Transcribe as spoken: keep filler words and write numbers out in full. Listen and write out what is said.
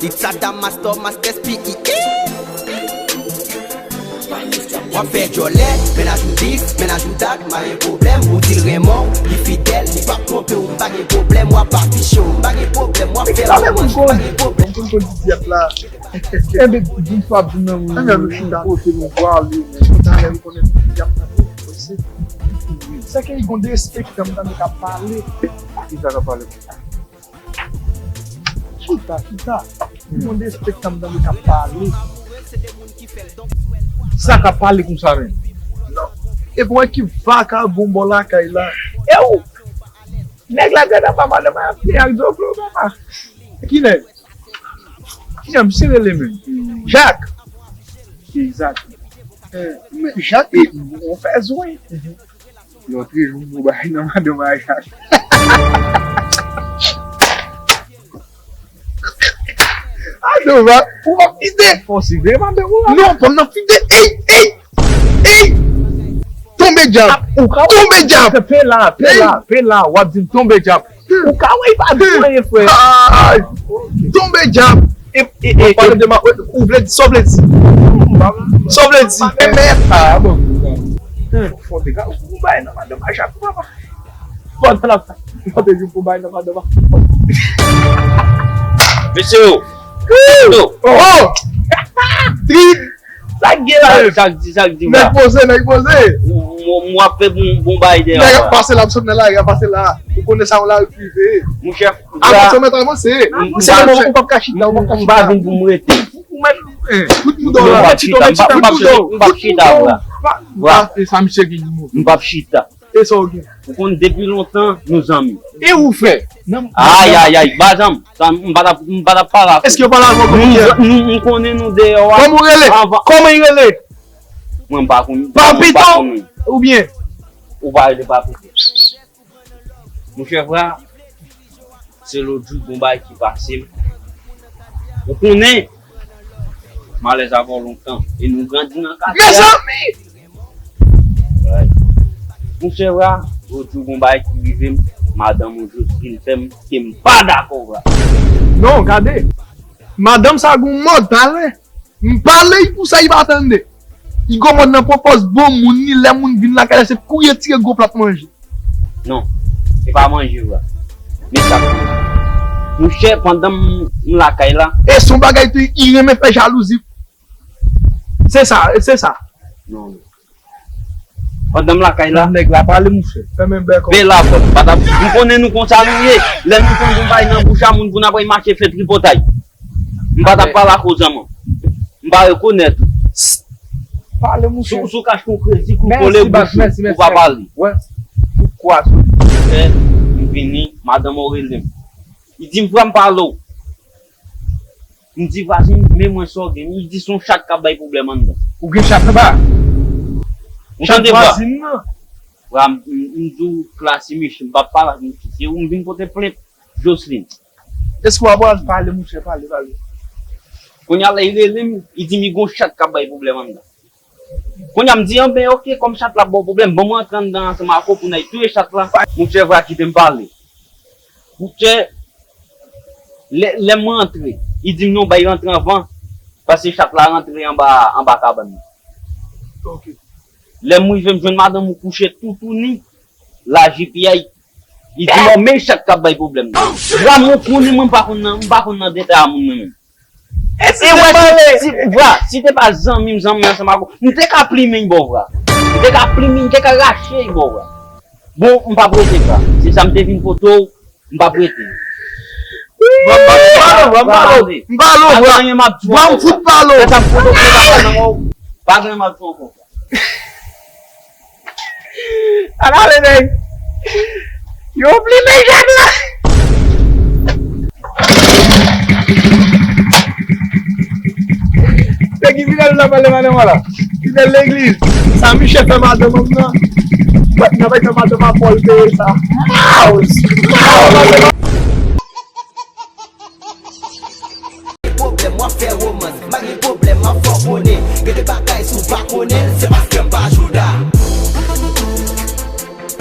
It's a Damastor Masters P E E. W ap fè djòlè, mennaj ou dis, mennaj ou dat, m pa gen pwoblèm, ou di l renmen w, li fidèl, li p ap twonpe w, m pa gen pwoblèm, w ap afiche w, m pa gen pwoblèm, w ap fè romans, m pa gen pwoblèm. Konn konn di dyèt la. Enben, di m sa ap di nan men nou chita kote nou pwale. Talè ou konnen y ap tande. Se ke li gon derespektan m tande k ap pale. Kisa k ap pale? Chita, chita. Li gon derespektan m tande k ap pale. Sa k ap pale konsa menm? Non. E pou wè ki vakabon bò lakay la. E ou? Nèg la gad apa madanm ap fini ak Zoklo papa. Ki nèg? Ki nèg misye rele menm? Jak. Egzak. Men Jak, ou fè zwen. Lòt jou m pou bay nan madanm a Jak. Adoba, ou p ap kite. Fò si vre madanm ou la. Non, pa nan fidèl. Ey, ey, ey. Tonbe dyab. Tonbe dyab. Pe la, pe la, pe la. W ap di m tonbe dyab. Ou ka wè, pa di anyen, frè. Tonbe dyab. E, e, e, pale de ma, ou vle di, sa w vle di? Sa w vle di? E mèt. Ah, bon. Fò te ka, ou bay nan madanm a Jak, papa. Pandan l ap fè, pandan jou pou bay nan madanm a. Mesye yo. Yo. Oh! Trip! Sa k gen la? Sa k di, sa k di la? Nèg poze, nèg poze. M w ap fè bon, bon bagay dèyè. Nèg ap pase la, m sot nan lari, ap pase la. Ou konnen sa yon lari prive. Monchè, avanse, ou mèt avanse. Se yon moman ou p ap ka chita, ou p ap ka chita. M pa vin pou m rete. Ou mèt, eh, fout mouda w la. M p ap chita, m p ap chita, m p ap chita, bra. Bra. E sa misye ki di move. M p ap chita. E sa w gen? Ou konn depi lontan, nou zanmi. E ou frè? Ayayay, pa janm. Sa, m pa t ap, m pa t ap pale avè w. Èske yo pale avè w kòman ki yè? Nou, nou, m konnen nou deyò a. Kòman ou rele? Kòman y rele? Mwen, m pa konn, mwen, m pa konn. Papito oubyen? Ou pa rele Papito. Monchè, frè, se lòt jou, gon bagay ki pase m. Ou konnen, m alèz avè w lontan. E nou grandi nan katye a. Mezanmi! Monchè, vra, lòt jou gon bagay ki rive m, madanm ou Joseline fè m ke m pa dakò, vra. Non, gade. Madanm sa gon mòd talè. M pale, li pou sa, li pa tande. Li gon mòd nan pwopòz bon moun, ni lè moun vin lakay la, se kouri tire gwo plat manje. Non, e pa manje, vra. Men sa k rive. Monchè, pandan m, m lakay la. E se yon bagay tou, li renmen fè jalouzi. Se sa, se sa. Non, non. Pandan m lakay la. Nèg la pale, monchè. Fèmen bèk ou. Bèl la, frè. Pa t ap, m konnen nou konsa nou ye. Lè nou konn yon bagay nan bouch a moun, pou n ap mache fè tripotay. M pa t ap pale akoz an mwen. M pa rekonèt ou. Pale, monchè. Si w, si w kache yon kredi, kou kole bouch ou, ou pa pale. Wè. Ou kwa sou li. Fè, m vini, madanm ou rele m. Li di m, frè, m pale w. M di, vwazen, men mwen sa w gen. Li di, se yon chat k ap bay pwoblèm anndan. Ou gen chat anba? Ou tande, vwa? Chat vwazin nan? Vwa, m, m, m di w, klasi miche, m p ap pale ak miche. Se ou m vin pote plent, Joseline. Èske w ap al pale, monchè, pale, pale. Kounye a la, li rele m, li di m, li gon chat k ap bay pwoblèm anndan. Kounye a m di, anben, oke, kòm chat la ap ba w pwoblèm, ban mwen antre anndan ansanm ak ou pou n al touye chat la. Monchè, vwa, kite m pale. Monchè, lè, lè m rantre, li di m non, bay rantre anvan, paske chat la rantre anba, anba kabann nan. Oke. Lè m rive, m jwenn madanm ou kouche toutouni, laji piyay. Li di m, men chat k ap bay pwoblèm nan. Vwa, mwen konnen mwen, m pa konn nan, m pa konn nan detay a moun mwen menm. E wè, si, si, vwa, si te pa zanmi m, zanmi ansanm ak ou, m te ka plimen l ba w, vwa. M te ka plimen, m te ka rache l ba w, vwa. Bon, m p ap rete, vwa. Se sa m te vin pote w, m p ap rete. Vwa, m pale, vwa, m pale, vwa, m pale, vwa. Pa gen anyen m ap di w ankò, vwa. Vwa, m fout pale w. Fè sa m fout w, pa gen anyen m ap di w ankò, vwa. Al ale, nèg. Yo plimen Jacques la. Se ki fidèl la pale madanm la. Fidèl legliz. Sa Michel fè madanm nan. Wè, nan fè madanm a Paul peye sa. Mouse. Pwoblèm, w ap fè romans. M pa gen pwoblèm, m ap fè w konnen. Gen de bagay si w pa konnen l, se pa